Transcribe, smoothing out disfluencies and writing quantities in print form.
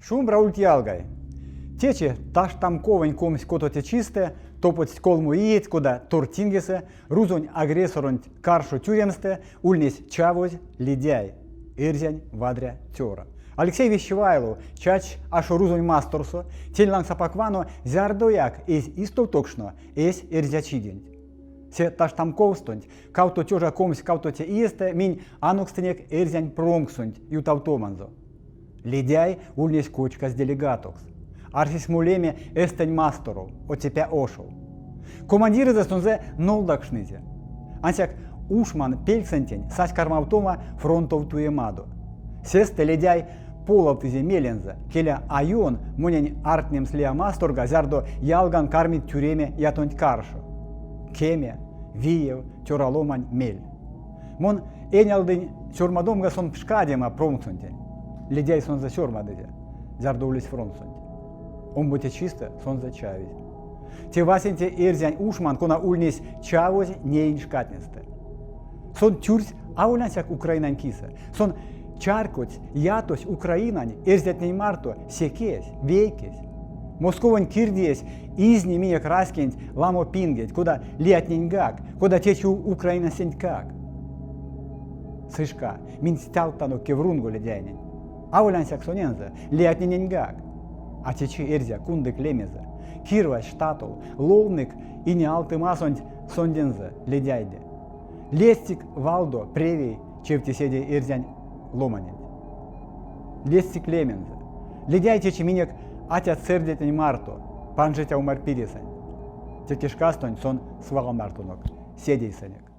Шумбра ульть ялгай! Течи таштамковонь 26 чистэ топодсть колмо иеть, кода Тортингесэ рузонь агрессоронть каршо тюремстэ ульнесь чавозь Ледяй, эрзянь вадря цёра. Алексей Вещевайлов чачсь ашо рузонь масторсо, тень лангс апак вано зярдояк эзь истовтокшно эсь эрзячиденть. Се таштамковстонть, кавто тёжа 22 иестэ минь анокстынек эрзянь промксонть ютавтоманзо. Ледяй ульнесь кочказь делегатокс. Арсесь молеме Эстэнь масторов, Отепя ошов. Командирэзэ сонзэ нолдакшнызе. Ансяк ушман пельксэнтень сась кармавтома фронтов туемадо. Сестэ Ледяй полавтызе мелензэ, келя а ён монень ардтнемс лия масторга, зярдо ялган кармить тюреме ятонть каршо. Кеме, виев цёраломань мель. Мон энялдынь сёрмадомга сон пшкадема промксонтень. Ледяй сонзэ сёрмадызе, зярдо улесь фронтсонть. Омбоце чистэ сонзэ чавизь. Те васенце эрзянь ушман, кона ульнесь чавозь неень шкатнестэ. Сон тюрсь аволь ансяк Украинань кисэ. Сон чарькодсь, ятось Украинань эрзятнень марто секесь, вейкесь. Московонь кирдиесь изни минек раськенть ламо пингеть, кода лиятненьгак, кода течи Украинасентькак. Сы шка, минь стявттано кеврунго Ледяйнень. Аволь ансяк сонензэ, лиятнененьгак. А течи эрзя кундык лемезэ. Кирвазсь штатол, ловнык ине алтымасонть сондензэ Ледяйде. Ледстик валдо, превей, чевте седей эрзянь ломаненть. Ледстик лемензэ. Ледяй течи минек атя сэрдетнень марто, панжить умарь пиресэнть. Теке шкастонть сон свал мартонок, седейсэнек.